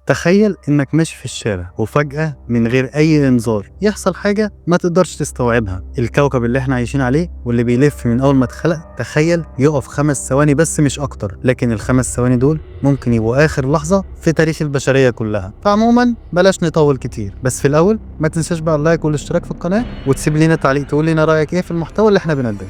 تخيل إنك ماشي في الشارع وفجأة من غير أي إنذار يحصل حاجة ما تقدرش تستوعبها. الكوكب اللي احنا عايشين عليه واللي بيلف من أول ما اتخلق، تخيل يقف 5 ثواني بس مش أكتر، لكن ال5 ثواني دول ممكن يبقوا آخر لحظة في تاريخ البشرية كلها. فعموما بلاش نطول كتير، بس في الأول ما تنساش بقى ال like والاشتراك في القناة، وتسيب لنا تعليق تقول لنا رأيك إيه في المحتوى اللي احنا بنقدمه.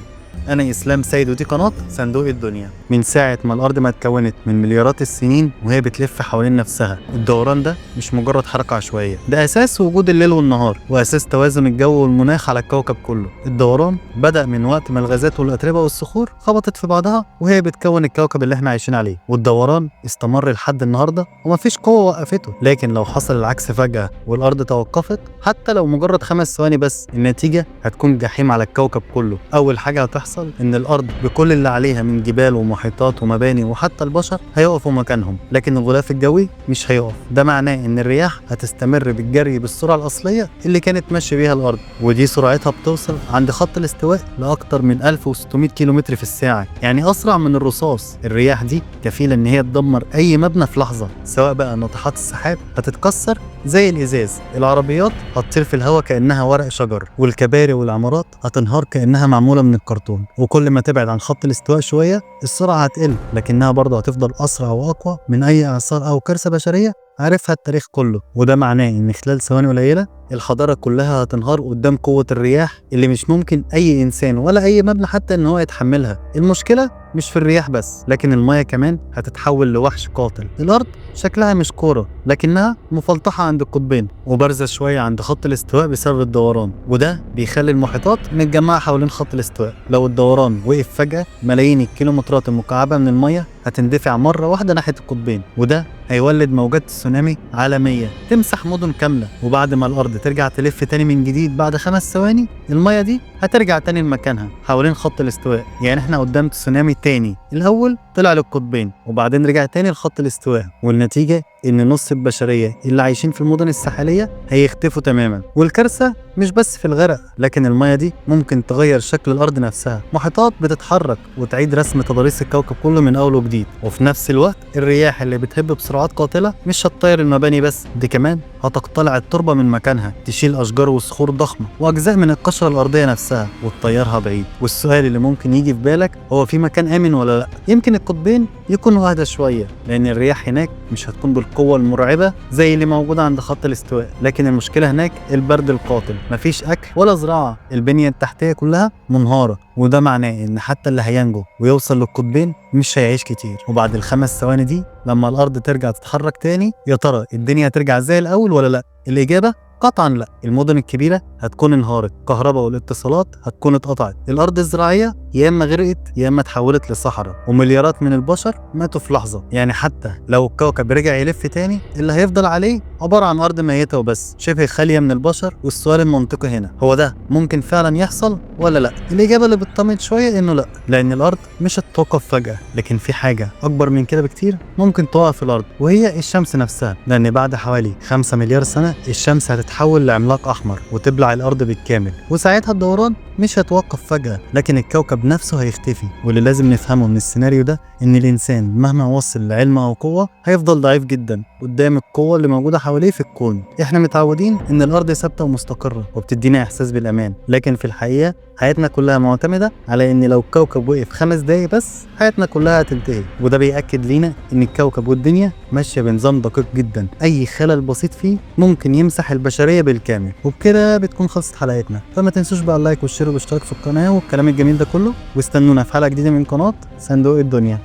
أنا إسلام سيد ودي قناة صندوق الدنيا. من ساعة ما الأرض ما اتكونت من مليارات السنين وهي بتلف حوالين نفسها، الدوران ده مش مجرد حركة عشوائية، ده أساس وجود الليل والنهار وأساس توازن الجو والمناخ على الكوكب كله. الدوران بدأ من وقت ما الغازات والأتربة والصخور خبطت في بعضها وهي بتكون الكوكب اللي احنا عايشين عليه، والدوران استمر لحد النهاردة ومفيش قوة وقفته. لكن لو حصل العكس فجأة والأرض توقفت حتى لو مجرد 5 ثواني بس، النتيجة هتكون جحيم على الكوكب كله. أول حاجة هتحصل إن الأرض بكل اللي عليها من جبال ومحيطات ومباني وحتى البشر هيقفوا مكانهم، لكن الغلاف الجوي مش هيقف. ده معناه إن الرياح هتستمر بالجري بالسرعة الأصلية اللي كانت ماشية بيها الأرض، ودي سرعتها بتوصل عند خط الاستواء لأكتر من 1600 كيلومتر في الساعة، يعني أسرع من الرصاص. الرياح دي كفيلة إن هي تدمر أي مبنى في لحظة، سواء بقى ناطحات السحاب هتتكسر زي الإزاز، العربيات هتطير في الهواء كأنها ورق شجر، والكباري والعمارات هتنهار كأنها معمولة من الكرتون. وكل ما تبعد عن خط الاستواء شوية السرعة هتقل، لكنها برضه هتفضل أسرع وأقوى من أي إعصار أو كارثة بشرية عارفها التاريخ كله. وده معناه إن خلال ثواني قليلة الحضارة كلها هتنهار قدام قوة الرياح اللي مش ممكن أي إنسان ولا أي مبنى حتى إن هو يتحملها. المشكلة مش في الرياح بس، لكن المية كمان هتتحول لوحش قاتل. الأرض شكلها مش كورة، لكنها مفلطحة عند القطبين وبارزة شوية عند خط الاستواء بسبب الدوران، وده بيخلي المحيطات متجمعة حوالين خط الاستواء. لو الدوران وقف فجأة ملايين الكيلومترات المكعبة من المية هتندفع مرة واحدة ناحية القطبين، وده هيولد موجات تسونامي عالمية تمسح مدن كاملة. وبعد ما الأرض ترجع تلف تاني من جديد بعد 5 ثواني، المية دي هترجع تاني لمكانها حوالين خط الاستواء. يعني احنا قدام تسونامي تاني، الأول طلع للقطبين وبعدين رجع تاني لخط الاستواء، والنتيجة إن نص البشرية اللي عايشين في المدن الساحلية هيختفوا تماما. والكارثة مش بس في الغرق، لكن المية دي ممكن تغير شكل الأرض نفسها، محيطات بتتحرك وتعيد رسم تضاريس الكوكب كله من أول وجديد. وفي نفس الوقت الرياح اللي بتهب بسرعات قاتلة مش هتطير المباني بس، دي كمان هتقتلع التربة من مكانها، تشيل أشجار وصخور ضخمة وأجزاء من القشرة الأرضية نفسها وتطيرها بعيد. والسؤال اللي ممكن يجي في بالك هو في مكان آمن ولا لأ؟ يمكن القطبين يكونوا أهدى شوية لأن الرياح هناك مش هتكون بالقوة المرعبة زي اللي موجودة عند خط الاستواء، لكن المشكلة هناك البرد القاتل، مفيش أكل ولا زراعة، البنية التحتية كلها منهارة، وده معناه إن حتى اللي هينجو ويوصل للقطبين مش هيعيش كتير. وبعد ال5 ثواني دي لما الأرض ترجع تتحرك تاني، يا ترى الدنيا هترجع زي الأول ولا لأ؟ الإجابة قطعا لا. المدن الكبيرة هتكون انهارت، الكهرباء والاتصالات هتكون اتقطعت، الأرض الزراعية يا إما غرقت يا إما اتحولت لصحراء، ومليارات من البشر ماتوا في لحظة. يعني حتى لو الكوكب رجع يلف تاني، اللي هيفضل عليه عبارة عن أرض ميتة وبس، شبه خالية من البشر. والسؤال المنطقي هنا هو ده ممكن فعلا يحصل ولا لا؟ الإجابة اللي بتطمن شوية إنه لا، لأن الأرض مش هتتوقف فجأة، لكن في حاجة أكبر من كده بكتير ممكن توقف الأرض، وهي الشمس نفسها. لأن بعد حوالي 5 مليار سنة الشمس هتتحول لعملاق أحمر وتبلع الأرض بالكامل، وساعتها الدوران مش هتوقف فجأة، لكن الكوكب نفسه هيختفي. واللي لازم نفهمه من السيناريو ده إن الإنسان مهما وصل لعلم أو قوة هيفضل ضعيف جدا قدام القوة اللي موجودة حواليه في الكون. إحنا متعودين إن الأرض ثابتة ومستقرة وبتدينا إحساس بالأمان، لكن في الحقيقة حياتنا كلها معتمدة على إن لو الكوكب وقف 5 دقايق بس حياتنا كلها هتنتهي. وده بيأكد لينا إن الكوكب والدنيا ماشية بنظام دقيق جدا، أي خلل بسيط فيه ممكن يمسح البشرية بالكامل. وبكده بتكون خلصت حلقتنا، فما تنسوش بقى ال like وال share والاشتراك في القناة والكلام الجميل ده كله، واستنونا في حلقة جديدة من قناة صندوق الدنيا.